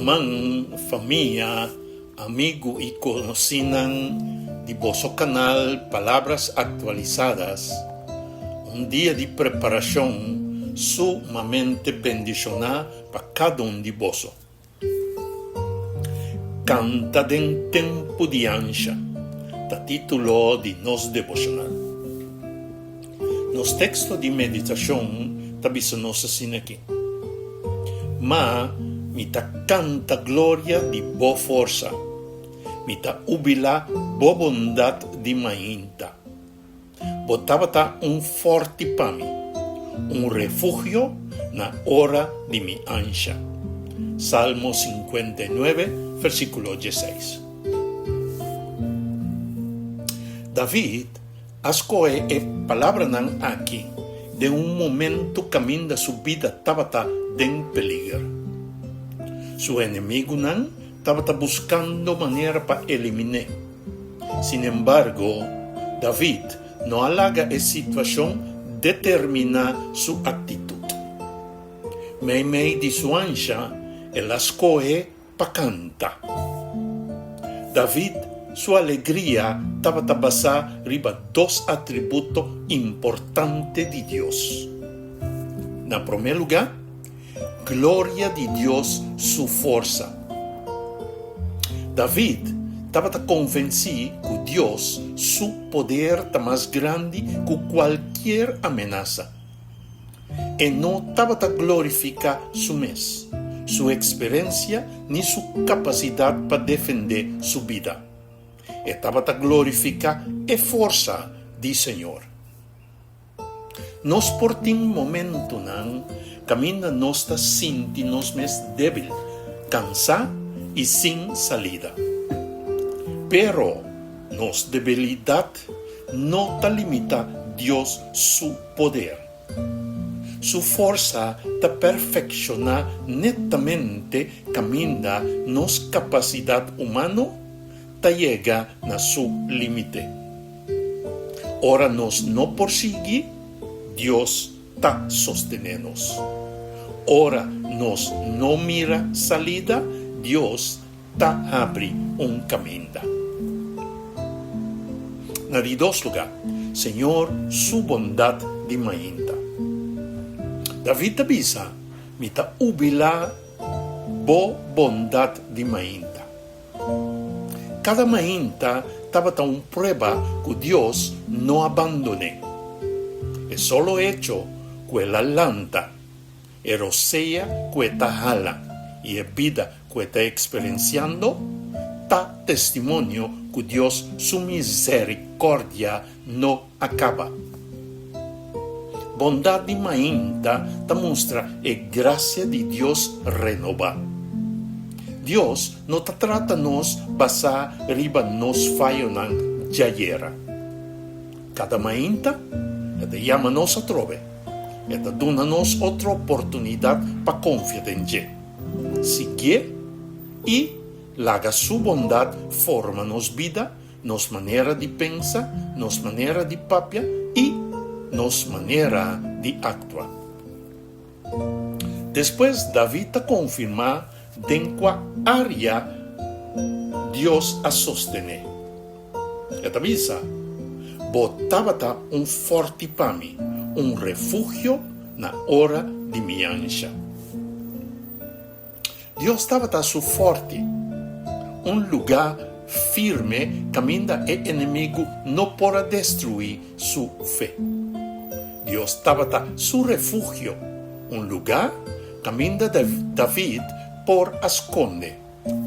Ruman, famia, amigu i konosínan di boso kanal Palabras Actualizadas, un dia di preparashon sumamente bendishoná pa kada un di boso. Kanta den tempu di ansha ta título di nos deboshonal. Nos teksto di meditashon ta bisa nos asin'aki, Ma mi ta kanta gloria di bo forsa, mi ta hubilá bo bondat di mainta. Bo tabata un fòrti pa mi, un refugio na ora di mi ansha. Salmo 59, versíkulo dieseis. David a skohe e palabranan aki den un momentu kaminda su bida tabata den peliger. Su enemigunan tabata buskando manera pa elimin'é. Sinembargo, David no a laga e situashon determiná su aktitut. Meimei di su ansha, el a skohe pa kanta. David su alegria tabata basá riba dos atributo importante di Dios. Na promé lugá, Gloria di Dios su forsa. David tabata konvensí ku Dios su poder ta mas grandi ku kualkier amenasa. E no tabata glorifiká su mes, su eksperensia ni su kapasidat pa defendé su bida. E tabata glorifiká e forsa di Señor. Nos por tin momentunan kaminda nos ta sinti nos mes débil, kansá i sin salida. Pero nos debilidat no ta limitá Dios su poder. Su forsa ta perfekshoná netamente kaminda nos kapasidat humano ta yega na su límite. Ora nos no por sigui, Dios ta sostené nos. Ora nos no mira salida, Dios ta habri un kaminda. Na di dos lugá, Señor su bondat di mainta. David ta bisa, Mi ta hubilá bo bondat di mainta. Kada mainta tabata un prueba ku Dios no a bandon'é. E solo echo ku el a lanta, e rosea ku e ta hala i e bida ku e ta eksperensiando ta testimonio ku Dios su miserikòrdia no a kaba. Bondat di mainta ta mustra e grasia di Dios renobá. Dios no ta trata nos basá riba nos fayonan djayera. Kada mainta, e ta yama nos atrobe. E ta duna nos otro oportunidat pa konfia den dje, siguié i laga su bondat forma nos bida nos manera di pensa, nos manera di papia i nos manera di aktua. Despues David ta konfirmá den kua área Dios a sostené. E ta bisa, Bo tabata un fòrti pa mi, un refugio na ora di mi ansha. Dios tabata su fòrti, un lugá firme kaminda e enemigu no por a destruí su fe. Dios tabata su refugio, un lugá kaminda David por a skonde,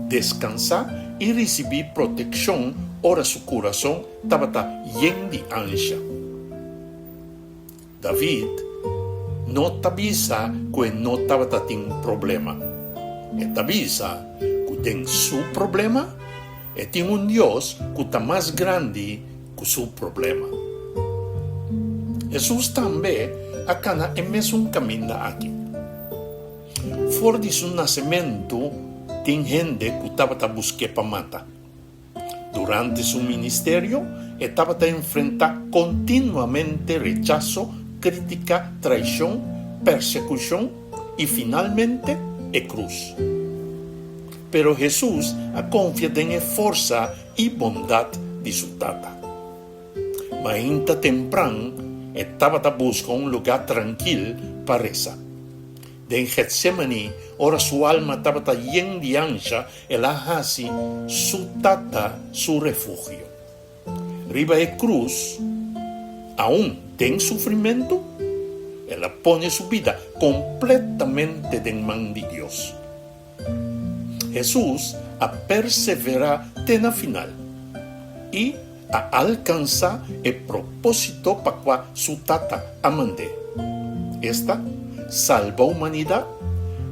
deskansá i risibí protekshon ora su kurason tabata yen di ansha. David no ta bisa ku e no tabata tin problema. E ta bisa ku den su problema e tin un Dios ku ta mas grandi ku su problema. Hesus tambe a kana e mesun kaminda aki. For di su nasementu tin hende ku tabata busk'é pa mata. Durante su ministerio, e tabata enfrentá kontinuamente rechaso, krítika, traishon, persekushon i finalmente e krus. Pero Hesus a konfia den e forsa i bondat di su Tata. Mainta tempran e tabata buska un lugá trankil pa resa. Den Getsemani, ora su alma tabata yen di ansha, el a hasi su Tata su refugio. Riba e krus, aun den sufrimentu, el a pone su bida kompletamente den man di Dios. Hesus a perseverá te na final i a alkansá e propósito pa kua su Tata a mand'é, esta, salba humanidat,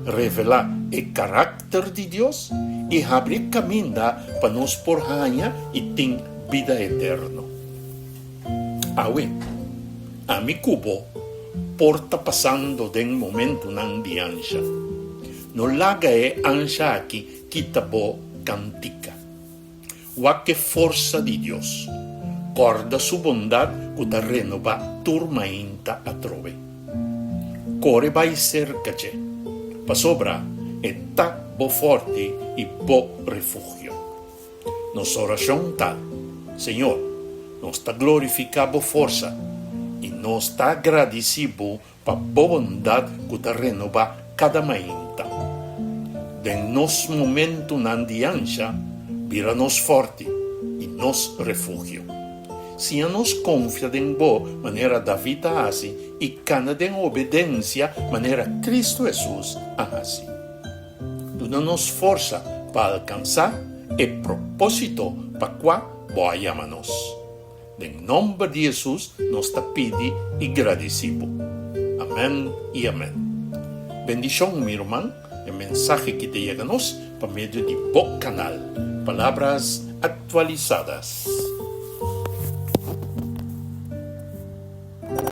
revelá e karakter di Dios i habri kaminda pa nos por haña i tin bida eterno. Awe, ami ku bo por ta pasando den momentunan di ansha. No laga e ansha aki kita bo kantika. Wak e forsa di Dios. Kòrda su bondat ku ta renobá tur mainta atrobe. Kore bai serka dje, pasobra e ta bo fòrti i bo refugio. Nos orashon ta, Señor, nos ta glorifiká bo forsa i nos ta gradisí bo Pa bo bondat ku ta renobá kada mainta. Den nos momentunan di ansha, bira nos fòrti i nos refugio. Siña nos konfia den bo manera David a hasi i kana den obedensia manera Kristu Hesus a hasi. Duna nos forsa pa alkansá e propósito pa kua bo a yama nos. Den nomber di Hesus nos ta pidi i gradisi bo. Amen i amen. Bendishon mi ruman, e mensahe ki ta yega nos pa medio di bo kanal Palabras Actualizadas.